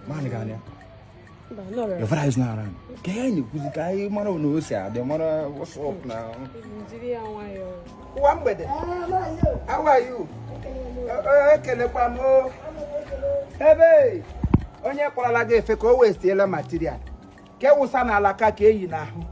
Man ga anya. Your father is not around. Ka anyị na-ekwuzi ka anyị mara na o si adị mara what's up na. Ụwa mgbede. How are you? Ekelekwa m o. Ebe onye kpọrọla gị efe ka o westiela material. Ka ewụsa n'ala ka ka eyi n'ahụ.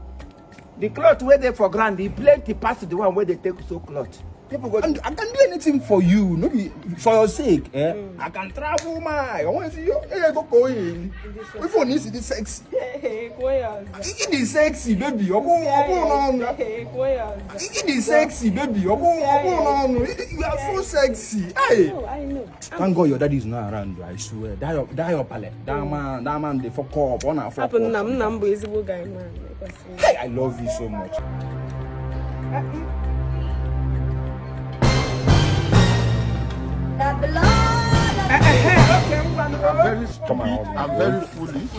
The cloth wey dey for ground e plenty pass the one wey dey take sew cloth. People go, I can do anything for you, no be for your sake. Eh? I can travel my. I want to see you. Hey, go go in. If you need to be sexy. It is sexy, baby. You go on. It is sexy, baby. You go on. You are so sexy. Hey. I know. Thank God your daddy is not around. I swear. That your palate. That man, they fuck up. On our fuck Hapụ nna up. m, nna m bụ ezigbo guy man. Hey, I love you so much. I'm very stupid. I'm very foolish.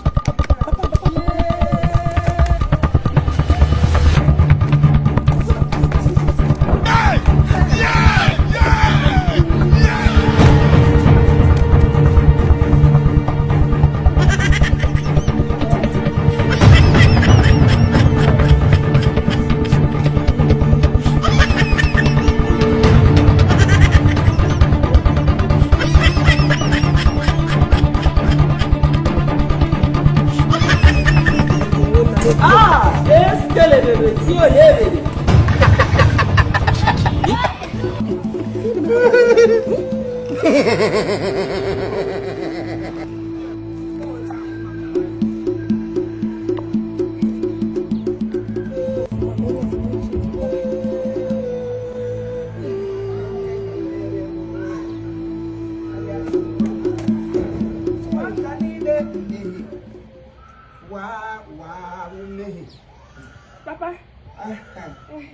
Papa.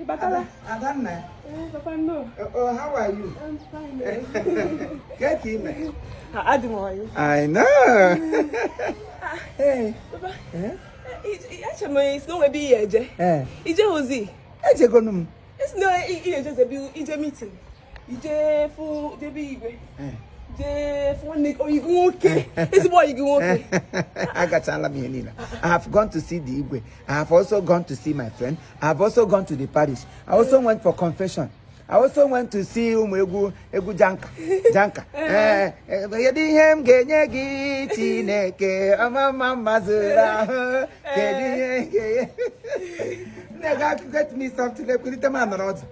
Batala. Adanna. Papa, no. Oh, how are you? I'm fine. Get him. Adị m ọyị. I know. Hey. Papa. Eche m isi na onwe ebe ihe eje. Ije ozi. Ejegonu m. Isi na ihe eje zebi ije meeting. Ije fụ debe igwe. Ije fụ nwanne oyi gị nwoke. Ezigbo oyi gị nwoke. Agachala m ihe niile. I have gone to see the Igwe. I have also gone to see my friend. I have also gone to the parish. I also went for confession. I also went to see ụmụ egwu egwu Janka. Janka. Kedu ihe m ga-enye gị Chineke ọma mma mma zuru ahụ. Kedu ihe m ga-enye? Nne gị get me something ekwulite m anọrọ ọdụ.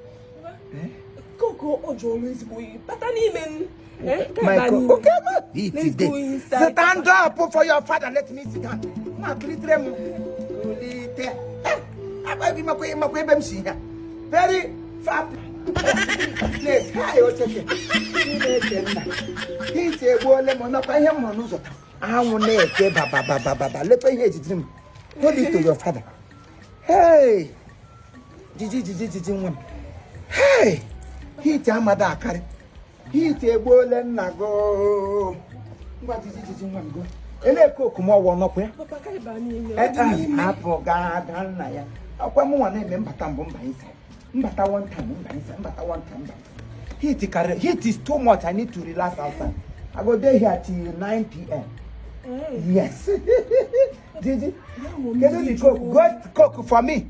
Koko ọ jụrụ ezigbo oyi. Bata n'ime m. Michael, okay, it is. Stand up for your father. Let me sit down. Very far place. Hi, Ocheke. Hold it to your father. Hey, Gigi, Gigi, Gigi, hey, he amada akari. Heat egbuole nna go. Ngwa jiji jiji nwa m go. Ele coke m ọwụ ọnọkwa ya. Papa, ka ịba n'ime. Hapụ gaa gaa nna ya. Ọkwa mụ nwa na-eme mbata mbụ mba inside. Mbata one time mba inside. Mbata one time mba. Heat karịrị. Heat is too much. I need to relax outside. I go dey here till 9 p.m. Yes. Gigi, get the coke. Go coke for me.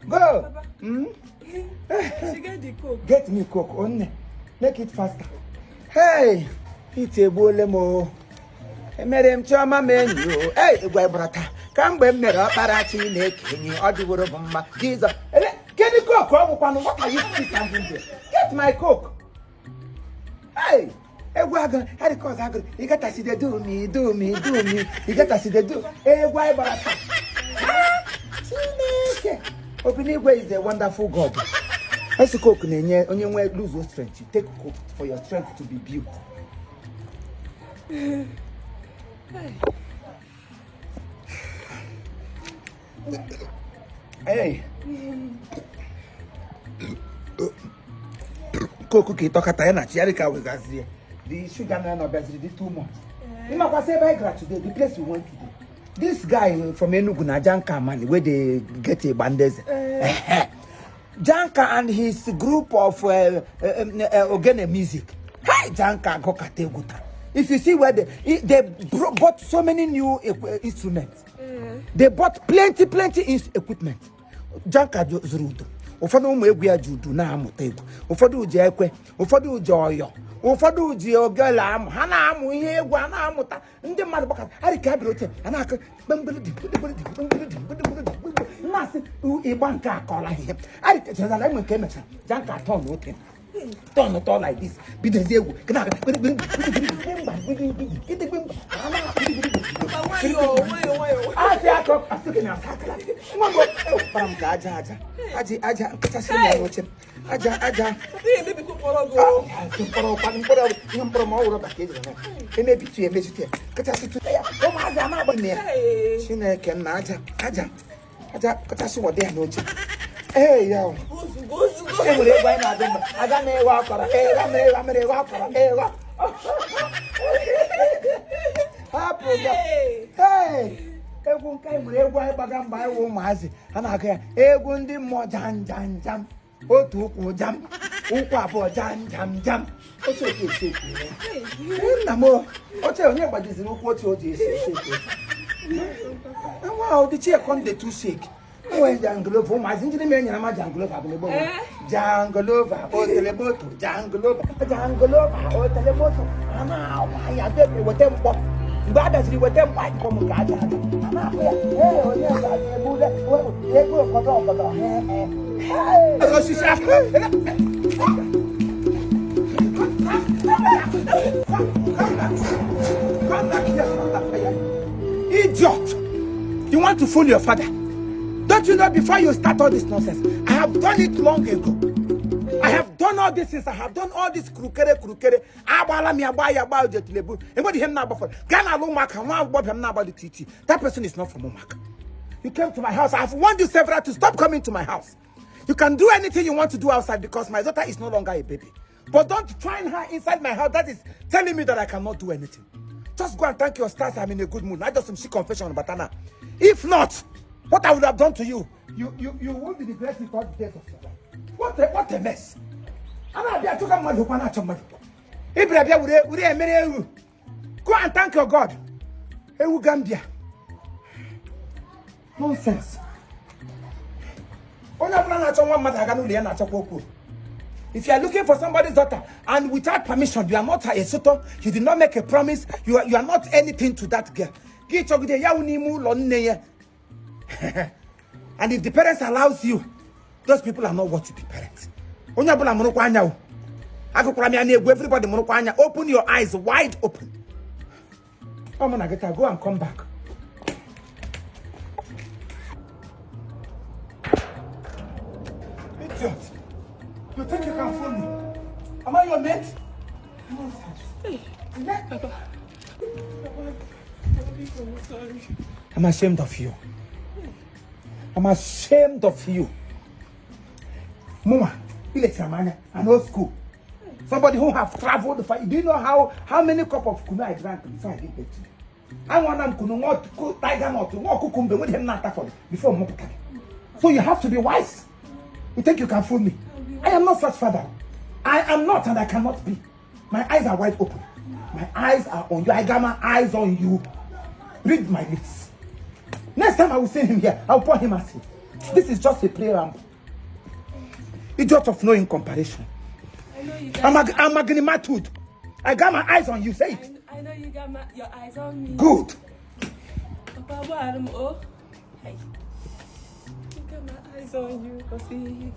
Go. Hmm? She get the coke. Get me coke. Onne. Make it faster. Hey, it's a bolemo. Emere m chioma m enyi o. Hey, egwu brata. Kamgbe m mere ọkpara Chineke enyi ọ dịworo m mma. Jesus. Ele, get the coke. Ọ bụkwanụ, what are you standing there? Get my coke. Hey, egwu agụ, harikọz agụ. You get as they do me, do me, do me. You get as they do. Egwu brata. Chineke. Obinigwe is a wonderful God. Esi coke na-enye onye nwe lose your strength. You take coke for your strength to be built. Hey. Coke ka ịtọkata ya na chi ya ka wegazie. The sugar na ọbịaziri dị too much. Ịmakwasị ebe anyị gara today, the place we went today. This guy from Enugu na Janka man wey dey get Igbandeze. Janka and his group of Ogene music. Hi, Janka go kateguta. If you see where they bought so many new instruments. They bought plenty, plenty equipment. Janka zụrụ udu. Ụfọdụ ụmụ egwu ya ji udu na-amụta egwu. Ụfọdụ ji ekwe, ụfọdụ ji ọyọ, ụfọdụ ji ogele amụ. Ha na-amụ ihe egwu, ha na-amụta. Ndị mmadụ gbakọta, arị ka ha bịara oche, a na-akụ gbamgbere dị, gbamgbere dị, gbamgbere dị, gbamgbere dị, gbamgbere. Mmasị ịgba nke akọla ihe. Arị ka chezara enwe nke emechara, Janka atọ na ote. Turn tọ like this. Bidozie egwu. Nwayọọ, nwayọọ, nwayọọ. Asị akọ asị gị na-asa akara. Nwa m kpara m ka aja aja. Aja aja nkachasị m ya n'oche. Aja aja. Ihe emebikwa mkpọrọ gị o. Mkpọrọ ụkwa mkpọrọ ihe mkpọrọ ma ọ wụrụ maka ejiri ya. Emebitu ya emezitu ya. Kachasị tụ ya. Ụmụazị ama agba nne ya. Hey. Chineke nna aja aja aja kachasị wọde ya n'oche. Ee ya. Ozugbo, ozugbo. E nwere egwu anyị na-agụ mgbe aga m ewe akọrọ ewe mere ewe mere ewe akọrọ ewe hapụ ya. Hey! Egwu nke anyị nwere egwu anyị gbaga mgbe anyị wụ ụmụazị a na-agụ ya egwu ndị mmụọ jam jam jam otu ụkwụ jam ụkwụ abụọ jam jam jam oche otu esi ekwu ya. Nna m oche onye gbajiziri ụkwụ oche o ji esi esi ekwu nwa ahụ dị chi come dey too shake. Enwere jangolova ụmụazị ndị na enyere ma jangolova bụ n'egbo jangolova otelemoto jangolova jangolova otelemoto a na-agba ya bebe weta mkpọ mgbe a bịaziri weta mkpọ anyị kọm ka aja aja a na-akpụ ya ee onye ga-egbule ego ọgọdọ ọgọdọ osisi ahụ. Come back here, come back here. Idiot! You want to fool your father? Don't you know before you start all this nonsense, I have done it long ago. I have done all these things. I have done all this krukere krukere. Agbala mi agba ya agba ojetulebu. Enwere ihe m na-agbafọ. Gaa na ala ụmụaka nwa agbọbịa m na-agba titi. That person is not from ụmụaka. You came to my house. I have warned you several to stop coming to my house. You can do anything you want to do outside because my daughter is no longer a baby. But don't find her inside my house. That is telling me that I cannot do anything. Just go and thank your stars. I'm in a good mood. Not just some shit confession, Batana. If not, what I would have done to you, you won't be regretting all the days of your life. What a mess. I'm not talking about Go and thank your God. Ewu Gambia. Nonsense. Onye ọbụla na-achọ nwa mmadụ aga n'ụlọ ya na-achọkwa okwu. If you are looking for somebody's daughter and without permission, you are not a suitor, you did not make a promise, you are not anything to that girl. Gị chọgide ya wụ n'ime ụlọ nne ya. And if the parents allows you, those people are not worth to be parents. Onye ọbụla mụrụkwa anya o. Agụkwara m ya n'egwu, everybody mụrụkwa anya. Open your eyes wide open. Ọ mụ na gị taa, go and come back. Idiot. You think you can fool me? Am I your mate? Nonsense. Papa. Papa, biko, sorry. I'm ashamed of you. I'm ashamed of you. Mama, I old school. Somebody who have traveled for, do you know how many cup of kunu I drank before I did birth to you? I want them kunu, not tiger nut, not cucumber, with him not for before Moputari. So you have to be wise. You think you can fool me? I am not such father. I am not, and I cannot be. My eyes are wide open. My eyes are on you. I got my eyes on you. Read my lips. Next time I will send him here, I will pour him acid. This is just a preamble. Idiot of no in comparison. I know you got I'm a magnitude. I got my eyes on you. Say it. I know you got your eyes on me. Good. Papa, oh. Hey. You got my eyes on you. Go see.